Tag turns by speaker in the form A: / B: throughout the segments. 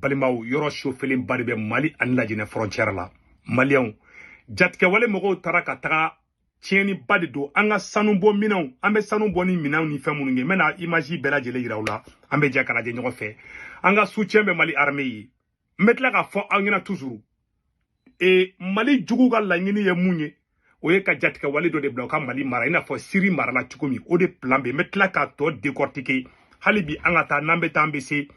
A: Balimaw, yɔrɔ sofelenba de bɛ Mali ani Lajinɛ frontière la. Maliyɛnw, jatigɛwale mɔgɔw taara ka taga tiɲɛniba de don an ka sanu bɔ minɛnw. An bɛ sanu bɔ ni minɛnw ni fɛn minnu ye, n bɛna image bɛɛ lajɛlen yira u la. An bɛ jɛ ka lajɛ ɲɔgɔn fɛ. An ka soutien bɛ Mali armée ye. N bɛ tila k'a fɔ aw ɲɛna toujours, e Mali juguw ka laɲini ye mun ye? O ye ka jatigɛwale dɔ de bila u ka Mali mara, i n'a fɔ Siri marala cogo min. O de plan bɛ. N bɛ tila k'a tɔ décortiquer. Hali bi an ka taa, n'an bɛ taa, an bɛ se.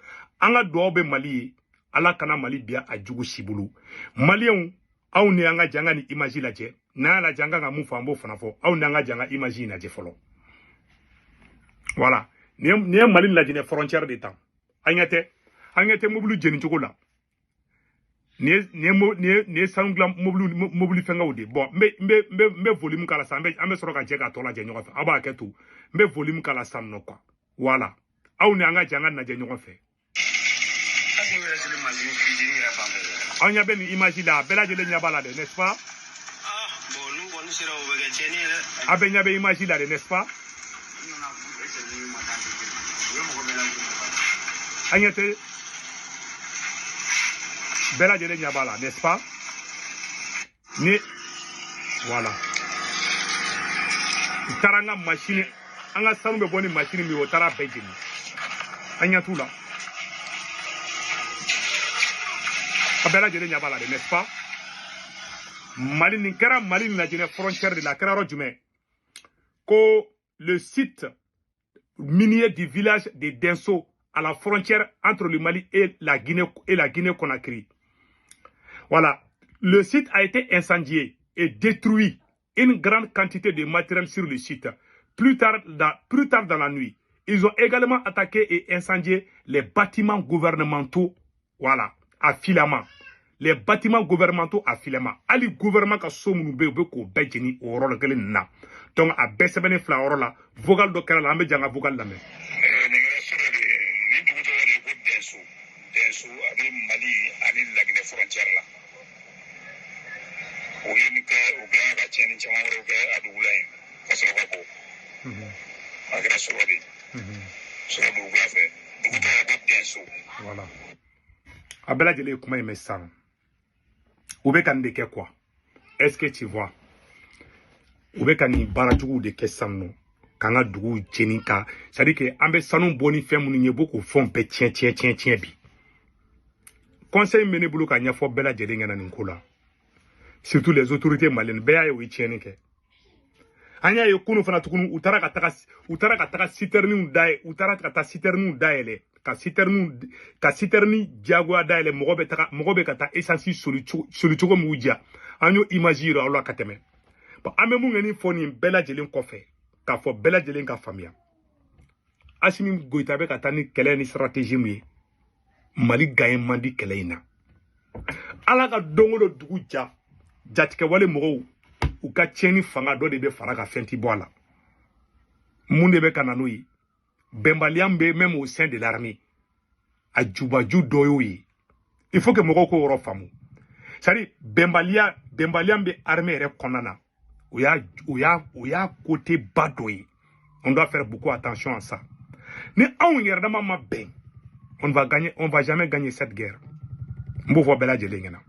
A: An ka dugawu bɛ Mali ye, Ala kana Mali bila a jugu si bolo. Maliyɛnw, aw ni an ka jɛ an ka nin image lajɛ. N'an y'a lajɛ, an kan ka mun fɔ, an b'o fana fɔ. Aw ni an ka jɛ an ka image in lajɛ fɔlɔ. Voilà, nin ye Mali Lajinɛ frontière de ta. An ɲɛ tɛ mobili jeni cogo la. Nin ye sanu dilan mobili fɛngɛw de. Bon, n bɛ volume k'a la sisan. An bɛ sɔrɔ ka jɛ k'a tɔ lajɛ ɲɔgɔn fɛ. Aw b'a kɛ to, n bɛ volume k'a la sisan nɔ quoi. Voilà, aw ni an ka jɛ an ka lajɛ ɲɔgɔn fɛ. Aw ɲɛ bɛ nin image la, a bɛɛ lajɛlen ɲɛ b'a la dɛ, n'est-ce pas? A bɛɛ ɲɛ bɛ image la dɛ, n'est-ce pas? An ɲɛ tɛ, bɛɛ lajɛlen ɲɛ b'a la, n'est-ce pas? Ni voilà, u taara an ka machine, an ka sanu bɛ bɔ ni machine min ye, o taara bɛɛ jeni. An ɲɛ t'u la. A bɛɛ lajɛlen ɲɛ b'a la dɛ, n'est-ce pas? Mali, nin kɛra Mali ni Lajinɛ frontière de la. A kɛra yɔrɔ jumɛn? Ko le site minier du village de Denso, à la frontière entre le Mali et la Guinée et la Guinée-Conakry. Voilà, le site a été incendié et détruit une grande quantité de matériel sur le site. Plus tard dans la nuit, ils ont également attaqué et incendié les bâtiments gouvernementaux, voilà, à Filama. Les bâtiments gouvernementaux à Filama. Ali gouvernement ka so minnu bɛ yen, u bɛ k'o bɛɛ jeni o yɔrɔ la kelen nin na. Donc a bɛɛ sɛbɛnnen filɛ a yɔrɔ la. Vocal dɔ kɛra la, an bɛ jɛ an ka vocal lamɛn.
B: Nin kɛra sɔrɔ de, nin dugu tɔgɔ de ye ko Dɛnso. Dɛnso, a bɛ Mali ani Laginɛ frontière la. U ye nin kɛ, u kɛra ka tiɲɛni caman wɛrɛw kɛ a dugu la yen ka sɔrɔ ka bɔ. A kɛra sɔrɔ de sɔrɔ dugukura fɛ, dugu tɔgɔ ko Dɛnso.
A: Voilà. A bɛɛ lajɛlen ye kuma in mɛn sisan. U bɛ ka nin de kɛ quoi. Est-ce que tu vois? U bɛ ka nin baara juguw de kɛ sisan nɔ, k'an ka duguw jeni ka, c'est à dire que an bɛ sanu bɔ ni fɛn minnu ye, u b'o k'o fɛnw bɛɛ tiɲɛ tiɲɛ tiɲɛ tiɲɛ bi. Conseil min bɛ ne bolo ka ɲɛfɔ bɛɛ lajɛlen ɲɛna nin ko la, surtout les autorités maliennes, bɛɛ y'a ye u ye tiɲɛni kɛ. An y'a ye kunun fana tuguni, u taara ka taga citerniw dayɛlɛ, u taara ka taa citerniw dayɛlɛ, ka citerne diyagoya dayɛlɛ. Mɔgɔ bɛ taga, mɔgɔ bɛ ka taa essence soli cogo soli cogo min y'u diya. An y'o image yira aw la ka tɛmɛ. Bon, an bɛ mun kɛ nin fɔ nin bɛɛ lajɛlen kɔfɛ, k'a fɔ bɛɛ lajɛlen ka faamuya, Asimi Goyita bɛ ka taa ni kɛlɛ ni stratégie min ye, Mali gagné man di kɛlɛ in na. Ala ka don o don dugu ja, jatigɛwale mɔgɔw u ka tiɲɛni fanga dɔ de bɛ fara ka fɛn ti bɔ a la. Mun de bɛ ka na n'o ye? Bɛnbaliya bɛ même au sein de l'armée, a jubaju dɔ y'o ye. Il faut que mɔgɔw k'o yɔrɔ faamu. C'est à dire bɛnbaliya bɛ armée yɛrɛ kɔnɔna na, o y'a côté ba dɔ ye. On doit faire beaucoup attention à ça. Ni anw yɛrɛ dama ma bɛn, on va jamais gagner cette guerre. N b'o fɔ bɛɛ lajɛlen ɲɛna.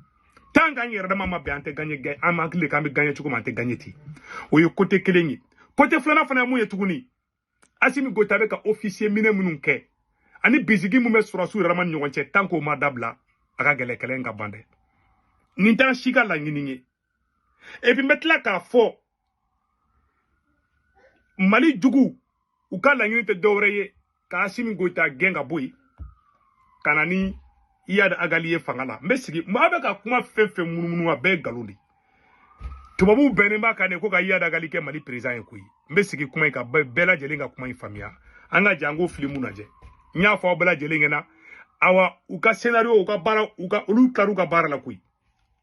A: Tant qu'an yɛrɛ dama ma bɛn, an tɛ gagner guerre. An ma hakili k'an bɛ gagner cogo min, an tɛ gagner ten. O ye côté kelen ye. Côté filanan fana ye mun ye tuguni? Asimi Goyita bɛ ka officier minɛ minnu kɛ ani bisigi mun bɛ sɔrɔsiw yɛrɛ ma ni ɲɔgɔn cɛ, tant k'o ma dabila, a ka gɛlɛ kɛlɛ in ka ban dɛ. Nin t'an si ka laɲini ye. Et puis n bɛ tila k'a fɔ, Mali jugu u ka laɲini tɛ dɔwɛrɛ ye ka Asimi Goyita gɛn ka bɔ yen ka na ni Iyad Agali ye fanga la. N bɛ sigi, maa bɛ ka kuma fɛn fɛn munumunu, a bɛɛ ye nkalon de ye. Tubabuw bɛnnen b'a kan de ko ka Iyad Agali kɛ Mali président ye koyi. N bɛ sigi kuma in kan, bɛɛ lajɛlen ka kuma in faamuya. An ka jɛ an k'o filimu lajɛ. N y'a fɔ aw bɛɛ lajɛlen ɲɛna, awa, u ka scénario, u ka baara, u ka olu tilar'u ka baara la koyi.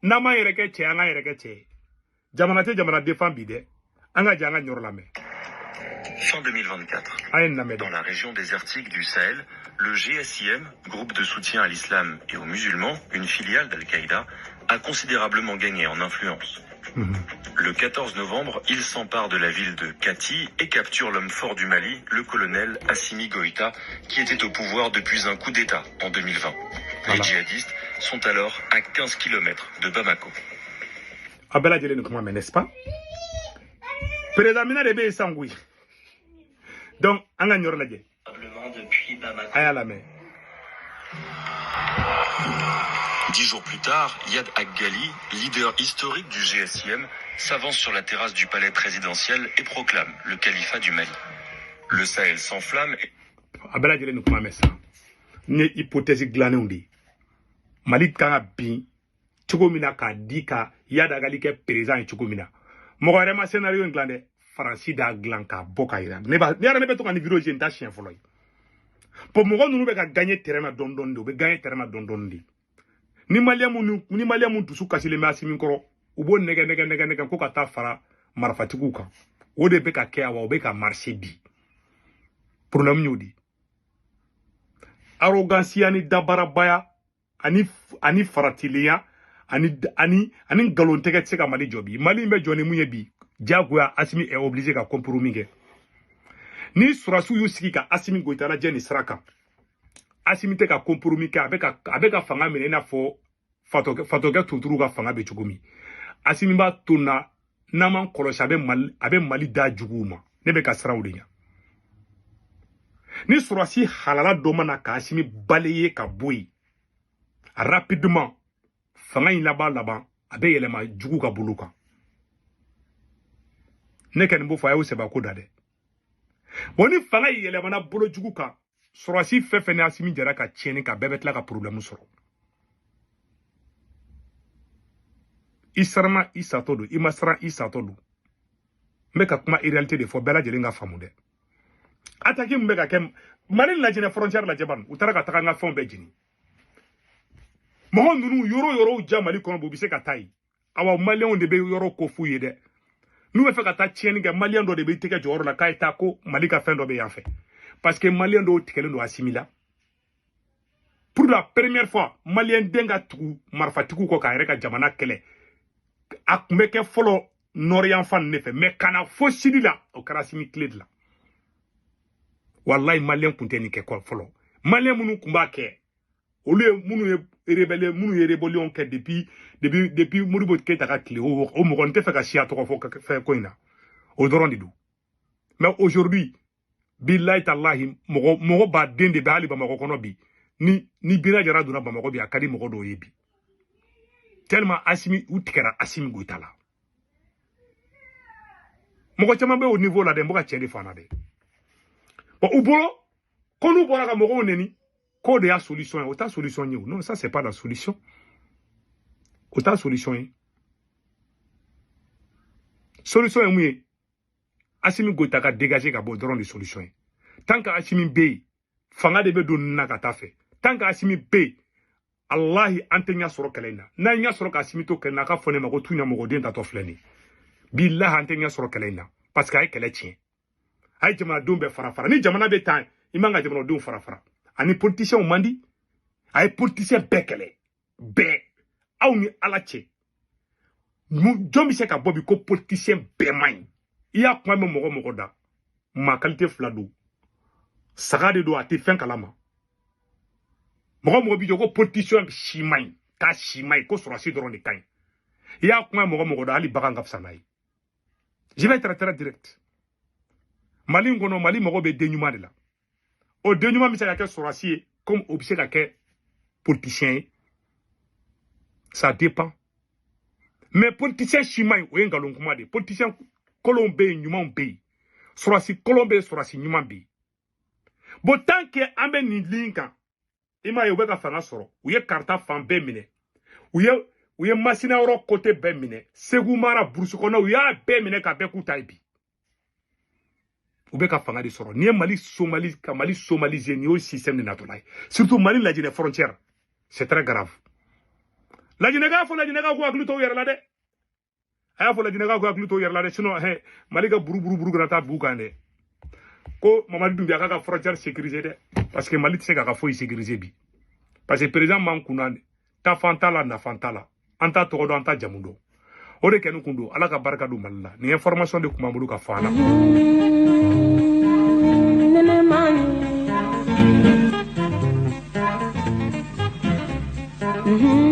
A: N'an m'an yɛrɛ kɛ cɛ ye, an k'an yɛrɛ kɛ cɛ ye. Jamana tɛ jamana défend bi dɛ. An ka jɛ an ka ɲɔrɔ lamɛn.
C: Fin 2024.
A: A ye nin lamɛn
C: Dans
A: dɛ.
C: la région désertique du Sahel, le GSIM, groupe de soutien à l'islam et aux musulmans, une filiale d'Al-Qaïda, a considérablement gagné en influence. Le 14 novembre, il s'empare de la ville de Kati et capture l'homme fort du Mali, le colonel Assimi Goïta, qui était au pouvoir depuis un coup d'État en 2020. Les
A: Voilà.
C: djihadistes sont alors à 15 km de Bamako.
A: A bɛɛ lajɛlen nin kuma mɛn, n'est-ce pas? Président minɛ de bɛ yen sisan koyi. Donc an ka nin yɔrɔ lajɛ.
D: Depuis Bamako.
A: A y'a lamɛn.
C: 10 jours plus tard, Yad Ag Ghali, leader historique du GSIM, s'avance sur la terrasse du palais présidentiel et proclame le califat du Mali. Le Sahel s'enflamme et
A: A bɛɛ lajɛlen nin kuma mɛn sisan. Nin ye hypothèse dilannenw de ye. Mali kan ka bin cogo min na k'a di ka Iyad Ag Ghali kɛ président ye cogo min na. Mɔgɔ wɛrɛ ma scénario in dilan dɛ. Faransi d'a dilan k'a bɔ k'a yira. Ne b'a ne yɛrɛ ne bɛ to ka nin vidéo je n t'a siɲɛ fɔlɔ ye. Bon, mɔgɔ ninnu bɛ ka gagner terrain na dɔɔni dɔɔni de, u bɛ gagner terrain na dɔɔni dɔɔni de. Ni maliyɛn minnu ni maliyɛn mun dusu kasilen bɛ Asimi kɔrɔ, u b'o nɛgɛ nɛgɛ nɛgɛ nɛgɛ ko ka taa fara marifatigiw kan. O de bɛ ka kɛ awa, o bɛ ka marcher bi. Problème y'o de ye. Arroganciya ni dabarabaya ani faratilenya ani nkalontigɛ tɛ se ka Mali jɔ bi. Mali in bɛ jɔ ni mun ye bi? Diyagoya Asimi est obligé ka compromis kɛ. Ni sɔrɔdasiw y'u sigi ka Asimi Goïta lajɛ nin sira kan, Asimi tɛ ka compromis kɛ, a bɛ ka fanga minɛ i n'a fɔ fatɔkɛ tunturu ka fanga bɛ cogo min. Asimi b'a to na n'an m'an kɔlɔsi, a bɛ Mali da juguw ma. Ne bɛ ka siran o de ɲɛ. Ni sɔrɔdasi halala dɔ ma na ka Asimi balayer ka bɔ yen rapidement, fanga in laban laban a bɛ yɛlɛma jugu ka bolo kan. Ne kɔni b'o fɔ, a y'o sɛbɛn ko da dɛ. Bon, ni fanga in yɛlɛmana bolo jugu kan, sɔrɔdasi fɛn fɛn ni Asimi jɛra ka tiɲɛni kan, bɛɛ bɛ tila ka problème sɔrɔ. I siranna i satɔ don, i ma siran i satɔ don. N bɛ ka kuma réalité de fɔ, bɛɛ lajɛlen ka faamu dɛ. Attaque min bɛ ka kɛ Mali lajɛnɛ frontière lajɛ bani, u taara ka taga an ka fɛnw bɛɛ jeni. Mɔgɔ ninnu yɔrɔ yɔrɔw ja Mali kɔnɔ, u bɛ se ka taa yen. Awa, maliyɛnw de bɛ yɔrɔ ko f'u ye dɛ. N'u bɛ fɛ ka taa tiɲɛni kɛ, maliyɛn dɔ de bɛ tɛgɛ jɔyɔrɔ la k'a ye taa ko Mali ka fɛn dɔ bɛ yan fɛ, parce que maliyɛn dɔw tigɛlen don Asimi la. Pour la première fois, maliyɛn den ka tugu marifatigiw kɔ k'a yɛrɛ ka jamana kɛlɛ. A tun bɛ kɛ fɔlɔ nord yan fan de fɛ, mais ka na fo sidi la, o kɛra Asimi tile de la. Walayi, maliyɛn tun tɛ nin kɛ fɔlɔ. Maliyɛn minnu tun b'a kɛ, olu ye minnu ye rebelle, minnu ye rébellion kɛ depuis Modibo Keïta ka tile, o mɔgɔ n tɛ fɛ ka siya tɔgɔ fɔ fɛn ko in na, o dɔrɔn de don. Mais aujourd'hui, bilayi talahi, mɔgɔ mɔgɔ baden de bɛ hali Bamakɔ kɔnɔ bi. Ni Bina Jara donna Bamakɔ bi, a ka di mɔgɔ dɔw ye bi, tellement Asimi u tigɛra Asimi Goïta la. Mɔgɔ caman bɛ o niveau la dɛ. N bɛ ka cɛ de fana dɛ. Bon, u bolo ko n'u bɔra ka mɔgɔw neni k'o de y'a solution ye, o t'a solution ye o. Non, ça c'est pas la solution, o t'a solution ye. Solution ye mun ye? Asimi Goïta ka dégager ka bɔ dɔrɔn de solution ye. Tant que Asimi bɛ yen, fanga de bɛ don nin na ka taa fɛ. Tant que Asimi bɛ yen, alahi, an tɛ ɲɛ sɔrɔ kɛlɛ in na. N'an ɲɛ sɔrɔ ka Asimi to kɛlɛ in na, a ka fɔ ne ma ko tu ɲɛmɔgɔden tatɔ filɛ nin ye. Bilahi, an tɛ ɲɛ sɔrɔ kɛlɛ in na, parce que a ye kɛlɛ tiɲɛ, a ye jamanadenw bɛɛ fara fara. Ni jamana bɛ tan, i man ka jamanadenw fara fara. Ani politiciens man di, a ye politicien bɛɛ kɛlɛ bɛɛ. Aw ni Ala cɛ, jɔn bɛ se ka bɔ bi ko politicien bɛɛ man ɲi? I y'a kuma mɛn mɔgɔ mɔgɔ da, maa qualité fila don, saga de don, a tɛ fɛn kalama. Mɔgɔ mɔgɔ bi jɔ ko politicien si man ɲi, k'a si man ɲi, ko sɔrɔsi dɔrɔn de ka ɲi, i y'a kuma mɔgɔ mɔgɔ da, hali bagan ka fisa n'a ye. Je vais être très direct. Mali in kɔnɔ, Mali mago bɛ den ɲuman de la. O den ɲuman bɛ se ka kɛ sɔrɔsi ye comme o bɛ se ka kɛ politicien ye, ça dépend. Mais politicien si man ɲi, o ye nkalon kuma de ye. Politicien kolonw bɛ yen, ɲumanw bɛ yen, sɔrɔsi kolon bɛ yen, sɔrɔsi ɲuman bɛ yen. Bon, tant que an bɛ nin ligne kan, i m'a ye u bɛ ka fanga sɔrɔ. U ye Karita fan bɛɛ minɛ, u ye Masina yɔrɔ côté bɛɛ minɛ, Segu mara, burusi kɔnɔ, u y'a bɛɛ minɛ ka bɛɛ k'u ta ye bi. U bɛ ka fanga de sɔrɔ. N'i ye Mali somali ka Mali somaliser, nin y'o système de natɔla ye. Surtout Mali Lajinɛ frontière, c'est très grave. Lajinɛka fɔ, Lajinɛka k'u hakili to u yɛrɛ la dɛ. A y'a fɔ Lajinɛka k'u hakili to u yɛrɛ la dɛ, sinon hɛ, Mali ka buru buru buru kana taa bu kan dɛ. Ko Mamadi Doumbia k'a ka frontière sécuriser dɛ, parce que Mali tɛ se k'a ka foyi sécuriser bi, parce que président m'an kunna taafan t'a la, nafan t'a la, an t'a tɔgɔ dɔn, an t'a jamu dɔn. O de kɛ ni kun don. Ala ka barika don Mali la. Nin information de kun b'an bolo ka fɔ an na.